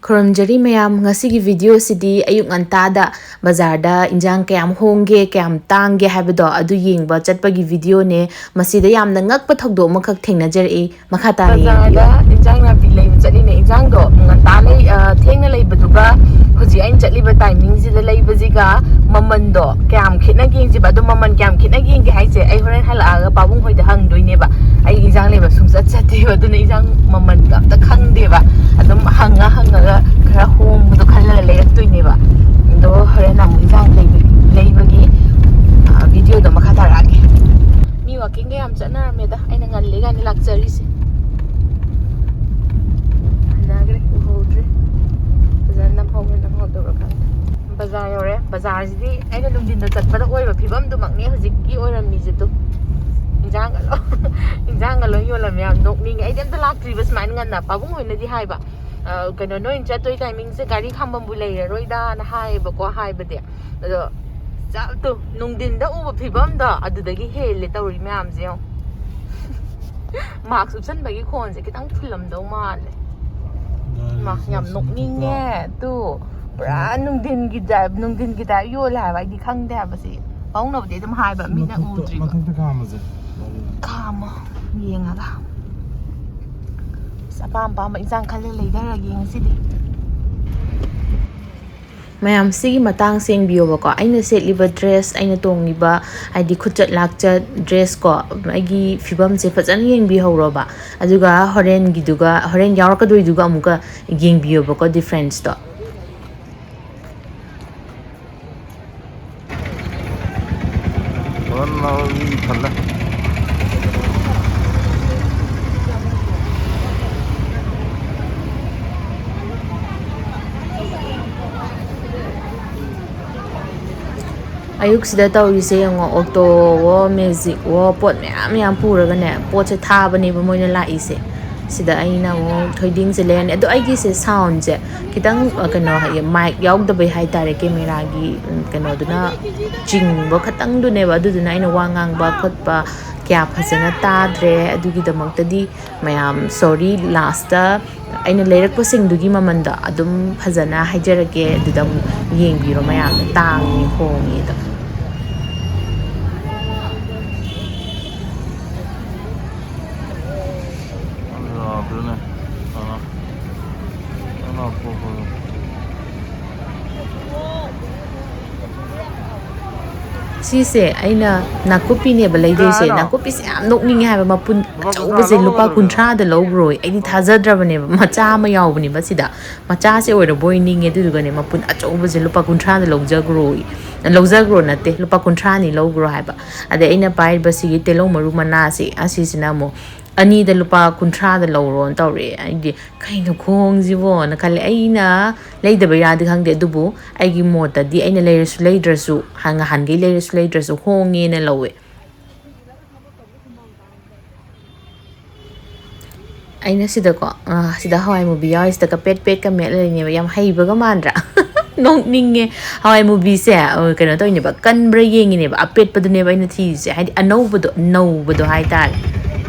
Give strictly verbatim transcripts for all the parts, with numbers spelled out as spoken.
ꯈꯨꯔꯨꯝꯖꯔꯤ ꯃꯌꯥꯝ, ꯉꯁꯤꯒꯤ video ꯁꯤꯗꯤ ꯑꯌꯨꯛ ꯉꯟꯇꯥꯗ ꯕꯖꯥꯔꯗ ꯏꯟꯖꯥꯡ ꯀꯌꯥꯝ ꯍꯣꯡꯒꯦ, ꯀꯌꯥꯝ ꯇꯥꯡꯒꯦ ꯍꯥꯏꯕꯗꯣ ꯑꯗꯨ ꯌꯦꯡꯕ ꯆꯠꯄꯒꯤ video ꯅꯦ꯫ ꯃꯁꯤꯗ ꯌꯥꯝꯅ ꯉꯛꯄ ꯊꯧꯗꯣꯛ ꯑꯃꯈꯛ ꯊꯦꯡꯅꯖꯔꯛꯏ꯫ ꯃꯈꯥ ꯇꯥꯅ ꯌꯦꯡꯕꯤꯌꯨ꯫ ꯕꯖꯥꯔꯗ ꯏꯟꯖꯥꯡ ꯅꯥꯄꯤ ꯂꯩꯕ ꯆꯠꯂꯤꯅꯦ꯫ ꯏꯟꯖꯥꯡꯗꯣ ꯉꯟꯇꯥ ꯂꯩ-, ꯑ, ꯊꯦꯡꯅ ꯂꯩꯕꯗꯨꯒ ꯍꯧꯖꯤꯛ ꯑꯩꯅ ꯆꯠꯂꯤꯕ timing ꯁꯤꯗ ꯂꯩꯕꯁꯤꯒ ꯃꯃꯟꯗꯣ ꯀꯌꯥꯝ ꯈꯦꯠꯅꯒꯦ ꯌꯦꯡꯁꯤꯕ꯫ ꯑꯗꯣ ꯃꯃꯜ ꯀꯌꯥꯝ ꯈꯦꯠꯅꯒꯦ ꯌꯦꯡꯒꯦ ꯍꯥꯏꯁꯦ ꯑꯩ ꯍꯣꯔꯦꯟ ꯍꯜꯂꯛꯑꯒ ꯄꯥꯕꯨꯡ ꯍꯣꯏꯗ ꯍꯪꯗꯣꯏꯅꯦꯕ꯫ ꯑꯩ ꯏꯟꯖꯥꯡ ꯂꯩꯕ ꯁꯨꯡꯆꯠ ꯆꯠꯇꯦꯕ, ꯑꯗꯨꯅ ꯏꯟꯖꯥꯡ ꯃꯃꯜꯒ ꯑꯝꯇ ꯈꯪꯗꯦꯕ꯫ ꯑꯗꯨꯝ ꯍꯪꯉ ꯍꯪꯉꯒ ꯈꯔ ꯍꯣꯡꯕꯗꯣ ꯈꯜꯂꯒ ꯂꯩꯔꯛꯇꯣꯏꯅꯦꯕ꯫ ꯑꯗꯣ ꯍꯣꯔꯦꯟ ꯑꯃꯨꯛ ꯏꯟꯖꯥꯡ ꯂꯩꯕꯒꯤ, ꯂꯩꯕꯒꯤ, ꯑ, video ꯗꯣ ꯃꯈꯥ ꯇꯥꯔꯛꯑꯒꯦ꯫ ꯃꯤ walking ꯒ ꯌꯥꯝ ꯆꯠꯅꯔꯝꯃꯦꯗ, ꯑꯩꯅ ꯉꯜꯂꯤ ꯀꯥꯏꯅ ꯂꯥꯛꯆꯔꯤꯁꯦ꯫ ꯍꯟꯅꯈ꯭ꯔꯦ, ꯎꯍꯧꯗ꯭ꯔꯦ꯫ ꯐꯖꯅ ꯅꯝꯍꯧꯕ꯭ꯔꯥ ꯅꯝꯍꯧꯗꯕ꯭ꯔꯥ ꯈꯪꯗꯦ꯫ ꯕꯖꯥꯔ ꯌꯧꯔꯦ꯫ ꯕꯖꯥꯔꯁꯤꯗꯤ ꯑꯩꯅ ꯅꯨꯡꯊꯤꯟꯗ ꯆꯠꯄꯗ ꯑꯣꯏꯕ ꯐꯤꯕꯝꯗꯨꯃꯛꯅꯦ ꯍꯧꯖꯤꯛꯀꯤ ꯑꯣꯏꯔꯝꯃꯤꯁꯦ꯫ ꯇꯨ, ꯏꯟꯖꯥꯡꯒ ꯂꯣ-, ꯏꯟꯖꯥꯡꯒ ꯂꯣꯏ ꯌꯣꯜꯂꯝꯃꯦ꯫ ꯌꯥꯝ ꯅꯣꯛꯅꯤꯡꯉꯦ꯫ ꯑꯩꯗꯤ ꯑꯝꯇ ꯂꯥꯛꯇ꯭ꯔꯤꯕ ꯁꯨꯃꯥꯏꯅ ꯉꯟꯅ꯫ ꯄꯥꯕꯨꯡ ꯍꯣꯏꯅꯗꯤ ꯍꯥꯏꯕ, "ꯑ, ꯀꯩꯅꯣ, ꯅꯣꯏꯅ ꯆꯠꯇꯣꯏ timing ꯁꯦ ꯒꯥꯔꯤ ꯈꯥꯝꯕꯝꯕꯨ ꯂꯩꯔꯔꯣꯏꯗꯥꯅ" ꯍꯥꯏꯌꯦꯕꯀꯣ, ꯍꯥꯏꯕꯗꯤ꯫ ꯑꯗꯣ ꯆꯞ-, ꯇꯨ, ꯅꯨꯡꯊꯤꯟꯗ ꯎꯕ ꯐꯤꯕꯝꯗꯣ ꯑꯗꯨꯗꯒꯤ ꯍꯦꯜꯂꯦ ꯇꯧꯔꯤ ꯃꯌꯥꯝꯁꯦ ꯌꯦꯡꯉꯣ꯫ Mask ꯎꯞꯁꯟꯕꯒꯤ ꯈꯣꯟꯁꯦ ꯈꯤꯇꯪ ꯊꯤꯜꯂꯝꯗꯧ ꯃꯥꯜꯂꯦ꯫ ꯏꯃꯥ, ꯌꯥꯝ ꯅꯣꯛꯅꯤꯡꯉꯦ꯫ ꯇꯨ, ꯄꯨꯔꯥ ꯅꯨꯡꯊꯤꯟꯒꯤ type, ꯅꯨꯡꯊꯤꯟꯒꯤ type ꯌꯣꯜꯂꯦ ꯍꯥꯏꯕ꯫ ꯑꯩꯗꯤ ꯈꯪꯗꯦ ꯍꯥꯏꯕ ꯁꯤ꯫ ꯄꯥꯕꯨꯡꯅꯕꯨꯗꯤ ꯑꯗꯨꯝ ꯍꯥꯏꯕ, ꯃꯤꯅ ꯃꯊꯛꯇ, ꯎꯗ꯭ꯔꯤꯕ꯫ ꯃꯊꯛꯇ ꯈꯥꯝꯃꯁꯦ꯫ ꯈꯥꯝꯃꯣ, ꯌꯦꯡꯉꯒ꯫ ꯑꯁ, ꯑꯄꯥꯝ ꯑꯄꯥꯝꯕ ꯏꯟꯁꯥꯡ ꯈꯜꯂ ꯂꯩꯊꯔꯒꯦ ꯉꯁꯤꯗꯤ꯫ ꯃꯌꯥꯝ, ꯁꯤꯒꯤ ꯃꯇꯥꯡꯁꯦ ꯌꯦꯡꯕꯤꯌꯣꯕꯀꯣ꯫ ꯑꯩꯅ ꯁꯦꯠꯂꯤꯕ dress, ꯑꯩꯅ ꯇꯣꯡꯉꯤꯕ, ꯍꯥꯏꯗꯤ ꯈꯨꯆꯠ ꯂꯥꯛꯆꯠ, dress ꯀꯣ, ꯑꯩꯒꯤ ꯐꯤꯕꯝꯁꯦ ꯐꯖꯅ ꯌꯦꯡꯕꯤꯍꯧꯔꯣꯕ꯫ ꯑꯗꯨꯒ ꯍꯣꯔꯦꯟꯒꯤꯗꯨꯒ, ꯍꯣꯔꯦꯟ ꯌꯥꯎꯔꯛꯀꯗꯣꯏꯗꯨꯒ ꯑꯃꯨꯛꯀ ꯌꯦꯡꯕꯤꯌꯣꯕꯀꯣ, difference ꯇꯣ꯫ ꯐꯖꯅ ꯃꯤ ꯊꯜꯂꯦ꯫ ꯑꯌꯨꯛꯁꯤꯗ ꯇꯧꯔꯤꯁꯦ ꯌꯦꯡꯉꯣ, auto ꯋꯣ, magic ꯋꯣ, ꯄꯣꯠ ꯃꯌꯥꯝ ꯃꯌꯥꯝ ꯄꯨꯔꯒꯅꯦ, ꯄꯣꯠꯁꯦ ꯊꯥꯕꯅꯦꯕ ꯃꯣꯏꯅ ꯂꯥꯛꯏꯁꯦ꯫ ꯁꯤꯗ ꯑꯩꯅ ꯑꯃꯨꯛ ꯊꯣꯏꯗꯤꯡꯁꯦ ꯂꯩꯔꯅꯤ꯫ ꯑꯗꯣ ꯑꯩꯒꯤꯁꯦ ꯁꯥꯎꯟꯁꯦ ꯈꯤꯇꯪ, ꯑ, ꯀꯩꯅꯣ, ꯍꯥꯏꯗꯤ ꯃꯥꯏꯛ ꯌꯥꯎꯗꯕꯩ ꯍꯥꯏꯇꯥꯔꯦ, ꯀꯦꯃꯦꯔꯥꯒꯤ, ꯎꯝ, ꯀꯩꯅꯣꯗꯨꯅ ꯆꯤꯡꯕ ꯈꯛꯇꯪꯗꯨꯅꯦꯕ꯫ ꯑꯗꯨꯗꯨꯅ ꯑꯩꯅ ꯋꯥ ꯉꯥꯡꯕ ꯈꯣꯠꯄ ꯀꯌꯥ ꯐꯖꯅ ꯇꯥꯗ꯭ꯔꯦ꯫ ꯑꯗꯨꯒꯤꯗꯃꯛꯇꯗꯤ ꯃꯌꯥꯝ ꯁꯣꯔꯤ꯫ ꯂꯥꯁꯇ ꯑꯩꯅ ꯂꯩꯔꯛꯄꯁꯤꯡꯗꯨꯒꯤ ꯃꯃꯟꯗꯣ ꯑꯗꯨꯝ ꯐꯖꯅ ꯍꯥꯏꯖꯔꯛꯀꯦ꯫ ꯑꯗꯨꯗ ꯑꯃꯨꯛ ꯌꯦꯡꯕꯤꯔꯣ ꯃꯌꯥꯝꯅ ꯇꯥꯡꯉꯤ ꯍꯣꯡꯉꯤꯗꯣ꯫ ꯁꯤꯁꯦ ꯑꯩꯅ ꯅꯥꯀꯨꯞꯄꯤꯅꯦꯕ ꯂꯩꯗꯣꯏꯁꯦ꯫ ꯀꯌꯥꯅꯣ? ꯅꯥꯀꯨꯞꯄꯤꯁꯦ ꯌꯥꯝ ꯅꯣꯛꯅꯤꯡꯉꯦ ꯍꯥꯏꯕ꯫ ꯃꯄꯨꯟ ꯂꯨꯄꯥ ꯀꯨꯟꯊ꯭ꯔꯥ ꯑꯆꯧꯕꯁꯦ ꯂꯧꯕ ꯂꯨꯄꯥ ꯂꯧꯔꯤꯔꯣ? ꯀꯨꯟꯊ꯭ꯔꯥꯗ ꯂꯧꯈ꯭ꯔꯣꯏ꯫ ꯑꯩꯗꯤ ꯊꯥꯖꯗ꯭ꯔꯕꯅꯦꯕ꯫ ꯃꯆꯥ ꯑꯃ ꯌꯥꯎꯕꯅꯦꯕ ꯁꯤꯗ꯫ ꯃꯆꯥꯁꯦ ꯑꯣꯏꯔꯕꯣꯏ ꯅꯤꯡꯉꯦ꯫ ꯑꯗꯨꯗꯨꯒꯅꯦ ꯃꯄꯨꯟ ꯑꯆꯧꯕꯁꯦ ꯂꯨꯄꯥ ꯀꯨꯟꯊ꯭ꯔꯥꯗ ꯂꯧꯖꯈ꯭ꯔꯣꯏ꯫ ꯂꯧꯖꯈ꯭ꯔꯣ ꯅꯠꯇꯦ, ꯂꯨꯄꯥ ꯀꯨꯟꯊ꯭ꯔꯥꯅꯤ ꯂꯧꯈ꯭ꯔꯣ ꯍꯥꯏꯕ꯫ ꯑꯗꯩ ꯑꯩꯅ ꯄꯥꯏꯔꯤꯕ ꯁꯤꯒꯤ ꯇꯤꯜꯍꯧ ꯃꯔꯨ ꯃꯅꯥꯁꯦ, ꯑꯁꯤꯁꯤꯅ ꯑꯃꯨꯛ ꯑꯅꯤꯗ ꯂꯨꯄꯥ ꯀꯨꯟꯊ꯭ꯔꯥꯗ ꯂꯧꯔꯣꯅ ꯇꯧꯔꯛꯑꯦ꯫ ꯑꯩꯗꯤ ꯀꯩꯅꯣ ꯈꯨꯍꯣꯡꯁꯤꯕꯣꯅ ꯈꯜꯂꯦ꯫ ꯑꯩꯅ ꯂꯩꯗꯕꯩꯔꯥꯗꯤ ꯈꯪꯗꯦ, ꯑꯗꯨꯕꯨ ꯑꯩꯒꯤ ꯃꯣꯠꯇꯗꯤ ꯑꯩꯅ ꯂꯩꯔꯁꯨ ꯂꯩꯗ꯭ꯔꯁꯨ, ꯍ-, ꯅꯍꯥꯟꯈꯩ ꯂꯩꯔꯁꯨ ꯂꯩꯗ꯭ꯔꯁꯨ ꯍꯣꯡꯉꯦꯅ ꯂꯧꯋꯦ꯫ ꯑꯩꯅ ꯁꯤꯗꯀꯣ, ꯑ, ꯁꯤꯗ ꯍꯋꯥꯏ ꯃꯨꯕꯤ ꯌꯥꯎꯔꯤꯁꯤꯗꯒ ꯄꯦꯠ ꯄꯦꯠꯀ ꯃꯦꯠꯂ ꯂꯩꯅꯦꯕ꯫ ꯌꯥꯝ ꯍꯩꯕꯒ ꯃꯥꯟꯗ꯭ꯔꯥ? ꯅꯣꯛꯅꯤꯡꯉꯦ꯫ ꯍꯋꯥꯏ ꯃꯨꯕꯤꯁꯦ, ꯑ, ꯀꯩꯅꯣ ꯇꯧꯔꯤꯅꯦꯕ, ꯀꯟꯕ꯭ꯔꯥ ꯌꯦꯡꯉꯤꯅꯦꯕ꯫ ꯑꯄꯦꯠꯄꯗꯨꯅꯦꯕ ꯑꯩꯅ ꯊꯤꯔꯤꯁꯦ, ꯍꯥꯏꯗꯤ ꯑꯅꯧꯕꯗꯣ, ꯅꯧꯕꯗꯣ ꯍꯥꯏꯇꯥꯔꯦ꯫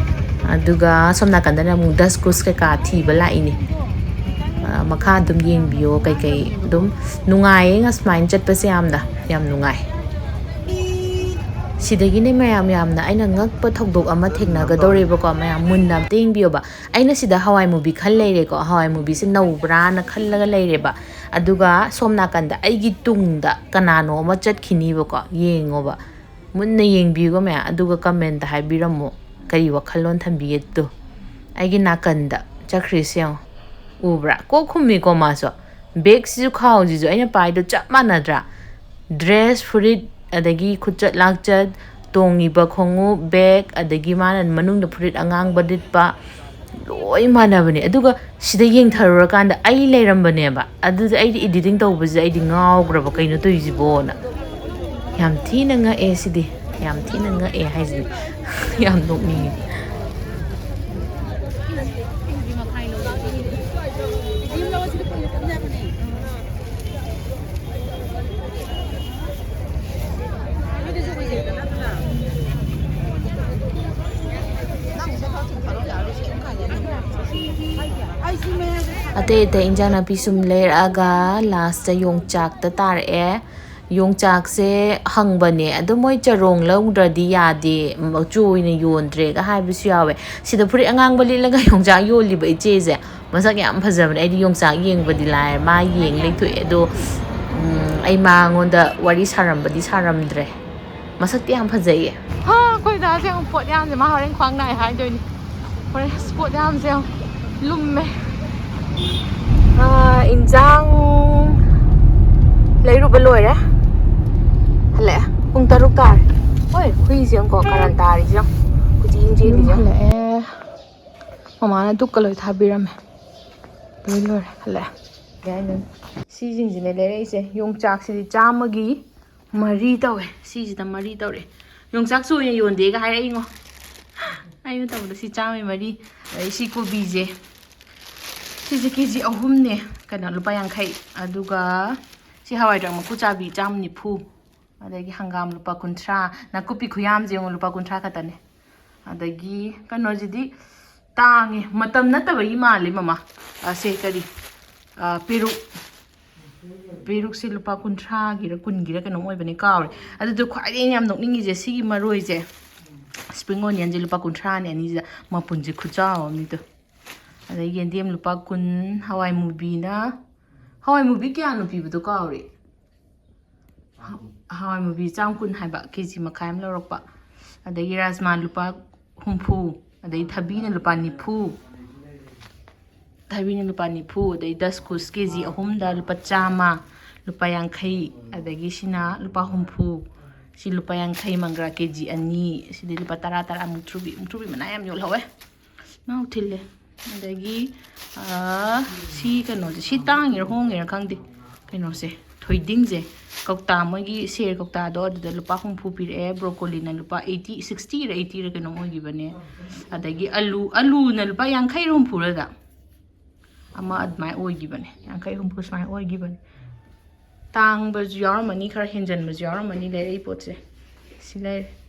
ꯑꯗꯨꯒ ꯁꯣꯝ ꯅꯥꯀꯟꯗꯅ ꯑꯃꯨꯛ ꯗꯁ ꯀꯨꯁ ꯀꯩꯀꯥ ꯊꯤꯕ ꯂꯥꯛꯏꯅꯦ꯫ ꯑ, ꯃꯈꯥ ꯑꯗꯨꯝ ꯌꯦꯡꯕꯤꯌꯣ, ꯀꯩꯀꯩ ꯑꯗꯨꯝ ꯅꯨꯡꯉꯥꯏꯌꯦ ꯁꯨꯃꯥꯏꯅ ꯆꯠꯄꯁꯦ, ꯌꯥꯝꯅ, ꯌꯥꯝ ꯅꯨꯡꯉꯥꯏ꯫ ꯁꯤꯗꯒꯤꯅꯦ ꯃꯌꯥꯝ, ꯌꯥꯝꯅ ꯑꯩꯅ ꯉꯛꯄ ꯊꯧꯗꯣꯛ ꯑꯃ ꯊꯦꯡꯅꯒꯗꯧꯔꯦꯕꯀꯣ꯫ ꯃꯌꯥꯝ ꯃꯨꯟꯅ ꯑꯝꯇ ꯌꯦꯡꯕꯤꯌꯣꯕ꯫ ꯑꯩꯅ ꯁꯤꯗ ꯍꯋꯥꯏ ꯃꯨꯕꯤ ꯈꯜ ꯂꯩꯔꯦꯀꯣ, ꯍꯋꯥꯏ ꯃꯨꯕꯤꯁꯦ ꯅꯧꯕ꯭ꯔꯥꯅ ꯈꯜꯂꯒ ꯂꯩꯔꯦꯕ꯫ ꯑꯗꯨꯒ ꯁꯣꯝ ꯅꯥꯀꯟꯗ ꯑꯩꯒꯤ ꯇꯨꯡꯗ ꯀꯅꯥꯅꯣ ꯑꯃ ꯆꯠꯈꯤꯅꯤꯕꯀꯣ, ꯌꯦꯡꯉꯣꯕ꯫ ꯃꯨꯟꯅ ꯌꯦꯡꯕꯤꯌꯨꯀꯣ ꯃꯌꯥꯝ, ꯑꯗꯨꯒ ꯀꯃꯦꯟꯇ ꯍꯥꯏꯕꯤꯔꯝꯃꯣ ꯀꯔꯤ ꯋꯥꯈꯜꯂꯣꯟ ꯊꯝꯕꯤꯒꯦꯗꯣ꯫ ꯑꯩꯒꯤ ꯅꯥꯀꯟꯗ ꯆꯠꯈ꯭ꯔꯤꯁꯦ ꯌꯦꯡꯉꯣ, ꯎꯕ꯭ꯔꯥ? ꯀꯣꯛ ꯈꯨꯝꯃꯤꯀꯣ ꯃꯥꯁꯨ꯫ ꯕꯦꯒꯁꯤꯁꯨ, ꯈꯥꯎꯁꯤꯁꯨ ꯑꯩꯅ ꯄꯥꯏꯗꯣ ꯆꯞ ꯃꯥꯟꯅꯗ꯭ꯔꯥ? ꯗ꯭ꯔꯦꯁ, ꯐꯨꯔꯤꯠ, ꯑꯗꯒꯤ ꯈꯨꯆꯠ ꯂꯥꯛꯆꯠ, ꯇꯣꯡꯉꯤꯕ ꯈꯣꯡꯎꯞ, ꯕꯦꯒ, ꯑꯗꯒꯤ ꯃꯥꯅ ꯃꯅꯨꯡꯗ ꯐꯨꯔꯤꯠ ꯑꯉꯥꯡꯕ ꯂꯤꯠꯄ, ꯂꯣꯏ ꯃꯥꯟꯅꯕꯅꯦ꯫ ꯑꯗꯨꯒ ꯁꯤꯗ ꯌꯦꯡꯊꯔꯨꯔꯀꯥꯟꯗ ꯑꯩ ꯂꯩꯔꯝꯕꯅꯦꯕ꯫ ꯑꯗꯨꯗꯤ ꯑꯩꯗꯤ ꯏꯗꯤꯇꯤꯡ ꯇꯧꯕꯁꯤꯗ ꯑꯩꯗꯤ ꯉꯥꯎꯈ꯭ꯔꯕ, "ꯀꯩꯅꯣ ꯇꯧꯔꯤꯁꯤꯕꯣꯅ?" ꯌꯥꯝ ꯊꯤꯅ ꯉꯛꯑꯦ ꯁꯤꯗꯤ, ꯌꯥꯝ ꯊꯤꯅ ꯉꯛꯑꯦ ꯍꯥꯏꯁꯤꯅꯤ꯫ ꯌꯥꯝ ꯅꯣꯛꯅꯤꯡꯉꯦ꯫ ꯑꯇꯩ ꯑꯇꯩ ꯏꯟꯖꯥꯡ ꯅꯥꯄꯤ ꯁꯨꯝ ꯂꯩꯔꯛꯑꯒ ꯂꯥꯁꯇ ꯌꯣꯡꯆꯥꯛꯇ ꯇꯥꯔꯛꯑꯦ꯫ ꯌꯣꯡꯆꯥꯛꯁꯦ ꯍꯪꯕꯅꯦ, ꯑꯗꯣ ꯃꯣꯏ ꯆꯔꯣꯡ ꯂꯧꯗ꯭ꯔꯗꯤ ꯌꯥꯗꯦ, ꯃꯆꯨ ꯑꯣꯏꯅ ꯌꯣꯟꯗ꯭ꯔꯦꯒ ꯍꯥꯏꯕꯁꯨ ꯌꯥꯎꯋꯦ꯫ ꯁꯤꯗ ꯐꯨꯔꯤꯠ ꯑꯉꯥꯡꯕ ꯂꯤꯠꯂꯒ ꯌꯣꯡꯆꯥꯛ ꯌꯣꯜꯂꯤꯕ ꯏꯆꯦꯁꯦ ꯃꯁꯛ ꯌꯥꯝ ꯐꯖꯕꯅꯦ꯫ ꯑꯩꯗꯤ ꯌꯣꯡꯆꯥꯛ ꯌꯦꯡꯕꯗꯤ ꯂꯥꯏꯔꯦ, ꯃꯥ ꯌꯦꯡ ꯂꯩꯊꯣꯛꯑꯦ꯫ ꯑꯗꯣ ꯎꯝ, ꯑꯩ ꯃꯉꯣꯟꯗ ꯋꯥꯔꯤ ꯁꯥꯔꯝꯕꯗꯤ ꯁꯥꯔꯝꯗ꯭ꯔꯦ꯫ ꯃꯁꯛꯇꯤ ꯌꯥꯝ ꯐꯖꯩꯌꯦ꯫ ꯍꯥ, ꯑꯩꯈꯣꯏ ꯗꯥꯁꯦ ꯌꯦꯡꯉꯨ, ꯄꯣꯠ ꯌꯥꯝꯁꯦ ꯃꯥ ꯍꯣꯔꯦꯟ ꯈ꯭ꯋꯥꯡ ꯅꯥꯏ ꯍꯥꯏꯗꯣꯏꯅꯤ꯫ ꯍꯣꯔꯦꯟ ꯑꯁ, ꯄꯣꯠ ꯌꯥꯝꯁꯦ ꯌꯦꯡꯉꯨ, ꯂꯨꯝꯃꯦ꯫ ꯑꯥ, ꯏꯟꯖꯥꯡ ꯂꯩꯔꯨꯕ ꯂꯣꯏꯔꯦ꯫ ꯍꯜꯂꯛꯑꯦ꯫ ꯄꯨꯡ ꯇꯔꯨꯛ ꯇꯥꯔꯦ꯫ ꯍꯣꯏ, ꯍꯨꯏꯁꯦ ꯌꯦꯡꯉꯨꯀꯣ, ꯀꯔꯟ ꯇꯥꯔꯤꯁꯦ ꯌꯦꯡꯉꯨ꯫ ꯀꯣꯏꯆꯦꯟ ꯌꯨꯝ ꯆꯦꯜꯂꯤꯁꯦ ꯌꯦꯡꯉꯨ꯫ ꯍꯜꯂꯛꯑꯦ꯫ ꯃꯃꯥꯅ ꯗꯨꯛꯀ ꯂꯣꯏ ꯊꯥꯕꯤꯔꯝꯃꯦ꯫ ꯂꯣꯏ ꯂꯣꯏꯔꯦ꯫ ꯍꯜꯂꯛꯑꯦ꯫ ꯀꯩ ꯍꯥꯏꯅꯣ? ꯁꯤꯁꯤꯡꯁꯤꯅꯦ ꯂꯩꯔꯛꯏꯁꯦ꯫ ꯌꯣꯡꯆꯥꯛꯁꯤꯗꯤ ꯆꯥꯝꯃꯒꯤ ꯃꯔꯤ ꯇꯧꯋꯦ꯫ ꯁꯤꯁꯤꯗ ꯃꯔꯤ ꯇꯧꯔꯛꯑꯦ꯫ ꯌꯣꯡꯆꯥꯛꯁꯨ ꯑꯣꯏꯅ ꯌꯣꯟꯗꯦꯒ ꯍꯥꯏꯔꯛꯏꯉꯣ꯫ ꯑꯩꯅ ꯇꯧꯕꯗ ꯁꯤ ꯆꯥꯝꯃꯒꯤ ꯃꯔꯤ꯫ ꯑꯗꯩ ꯁꯤ ꯀꯣꯕꯤꯁꯦ꯫ ꯁꯤꯁꯦ ꯀꯦ ꯖꯤ ꯑꯍꯨꯝꯅꯦ꯫ ꯀꯩꯅꯣ, ꯂꯨꯄꯥ ꯌꯥꯡꯈꯩ꯫ ꯑꯗꯨꯒ ꯁꯤ ꯍꯋꯥꯏ ꯗ꯭ꯔꯛ ꯃꯀꯨ ꯆꯥꯕꯤ ꯆꯥꯝ ꯅꯤꯐꯨ꯫ ꯑꯗꯒꯤ ꯍꯪꯒꯥꯝ ꯂꯨꯄꯥ ꯀꯨꯟꯊ꯭ꯔꯥ꯫ ꯅꯥꯀꯨꯞꯄꯤ ꯈꯨꯌꯥꯝꯁꯦ ꯌꯦꯡꯉꯣ, ꯂꯨꯄꯥ ꯀꯨꯟꯊ꯭ꯔꯥ ꯈꯛꯇꯅꯦ꯫ ꯑꯗꯒꯤ ꯀꯩꯅꯣꯁꯤꯗꯤ ꯇꯥꯡꯉꯦ꯫ ꯃꯇꯝ ꯅꯠꯇꯕꯒꯤ ꯃꯥꯜꯂꯦ, ꯃꯃꯥ꯫ ꯑ, ꯁꯦ ꯀꯔꯤ? ꯑ, ꯄꯦꯔꯨꯛ꯫ ꯄꯦꯔꯨꯛꯁꯦ ꯂꯨꯄꯥ ꯀꯨꯟꯊ꯭ꯔꯥꯒꯤꯔ ꯀꯨꯟꯒꯤꯔ ꯀꯩꯅꯣꯝ ꯑꯣꯏꯕꯅꯦ, ꯀꯥꯎꯔꯦ꯫ ꯑꯗꯨꯗꯣ ꯈ꯭ꯋꯥꯏꯗꯒꯤ ꯑꯩꯅ ꯌꯥꯝ ꯅꯣꯛꯅꯤꯡꯉꯤꯁꯦ ꯁꯤꯒꯤ ꯃꯔꯣꯏꯁꯦ, spring onionꯁꯦ ꯂꯨꯄꯥ ꯀꯨꯟꯊ꯭ꯔꯥꯅꯦ ꯑꯅꯤꯁꯤꯗ꯫ ꯃꯄꯨꯟꯁꯦ ꯈꯨꯆꯥꯎ ꯑꯃꯅꯤꯗꯣ꯫ ꯑꯗꯩ ꯌꯦꯟꯗꯦꯝ ꯂꯨꯄꯥ ꯀꯨꯟ, ꯍꯋꯥꯏ ꯃꯨꯕꯤꯅ, ꯍꯋꯥꯏ ꯃꯨꯕꯤ ꯀꯌꯥꯅꯣ ꯄꯤꯕꯗꯣ ꯀꯥꯎꯔꯦ꯫ ꯍꯋꯥꯏ ꯃꯨꯕꯤ ꯆꯥꯝ ꯀꯨꯟ ꯍꯥꯏꯕ, ꯀꯦ ꯖꯤ ꯃꯈꯥꯏ ꯑꯃ ꯂꯧꯔꯛꯄ꯫ ꯑꯗꯒꯤ ꯔꯥꯖꯃꯥ ꯂꯨꯄꯥ ꯍꯨꯝꯐꯨ, ꯑꯗꯩ ꯊꯕꯤꯅ ꯂꯨꯄꯥ ꯅꯤꯐꯨ, ꯊꯕꯤꯅ ꯂꯨꯄꯥ ꯅꯤꯐꯨ, ꯑꯗꯩ ꯗꯁꯀꯨꯁ ꯀꯦ ꯖꯤ ꯑꯍꯨꯝꯗ ꯂꯨꯄꯥ ꯆꯥꯝꯃ, ꯂꯨꯄꯥ ꯌꯥꯡꯈꯩ, ꯑꯗꯒꯤ ꯁꯤꯅ ꯂꯨꯄꯥ ꯍꯨꯝꯐꯨ, ꯁꯤ ꯂꯨꯄꯥ ꯌꯥꯡꯈꯩ, ꯃꯪꯒ꯭ꯔꯥ ꯀꯦ ꯖꯤ ꯑꯅꯤ, ꯁꯤꯗꯤ ꯂꯨꯄꯥ ꯇꯔꯥ, ꯇꯔꯥ, ꯃꯨꯛꯊ꯭ꯔꯨꯕꯤ, ꯃꯨꯛꯊ꯭ꯔꯨꯕꯤ ꯃꯅꯥ ꯌꯥꯝ ꯌꯣꯜꯍꯧꯋꯦ꯫ ꯉꯥꯎ ꯊꯤꯜꯂꯦ꯫ ꯑꯗꯒꯤ, ꯑꯥ, ꯁꯤ ꯀꯩꯅꯣꯁꯦ, ꯁꯤ ꯇꯥꯡꯉꯤꯔ ꯍꯣꯡꯉꯤꯔ ꯈꯪꯗꯦ꯫ ꯀꯩꯅꯣꯁꯦ, ꯊꯣꯏꯗꯤꯡꯁꯦ, ꯀꯧꯇꯥ, ꯃꯣꯏꯒꯤ ꯁꯦꯔ ꯀꯧꯇꯥꯗꯣ, ꯑꯗꯨꯗ ꯂꯨꯄꯥ ꯍꯨꯝꯐꯨ ꯄꯤꯔꯛꯑꯦ, ꯕ꯭ꯔꯣꯀꯣꯂꯤꯅ ꯂꯨꯄꯥ ꯑꯩꯠꯇꯤ, ꯁꯤꯛꯁꯇꯤꯔ ꯑꯩꯠꯇꯤꯔ ꯀꯩꯅꯣꯝ ꯑꯣꯏꯈꯤꯕꯅꯦ꯫ ꯑꯗꯒꯤ ꯑꯂꯨ, ꯑꯂꯨꯅ ꯂꯨꯄꯥ ꯌꯥꯡꯈꯩꯔ ꯍꯨꯝꯐꯨꯔꯗ ꯑꯃ ꯑꯗꯨꯃꯥꯏꯅ ꯑꯣꯏꯈꯤꯕꯅꯦ, ꯌꯥꯡꯈꯩ ꯍꯨꯝꯐꯨ ꯁꯨꯃꯥꯏꯅ ꯑꯣꯏꯈꯤꯕꯅꯦ꯫ ꯇꯥꯡꯕꯁꯨ ꯌꯥꯎꯔꯝꯃꯅꯤ, ꯈꯔ ꯍꯦꯟꯖꯟꯕꯁꯨ ꯌꯥꯎꯔꯝꯃꯅꯤ ꯂꯩꯔꯛꯏ ꯄꯣꯠꯁꯦ꯫ ꯁꯤ ꯂꯩꯔꯦ꯫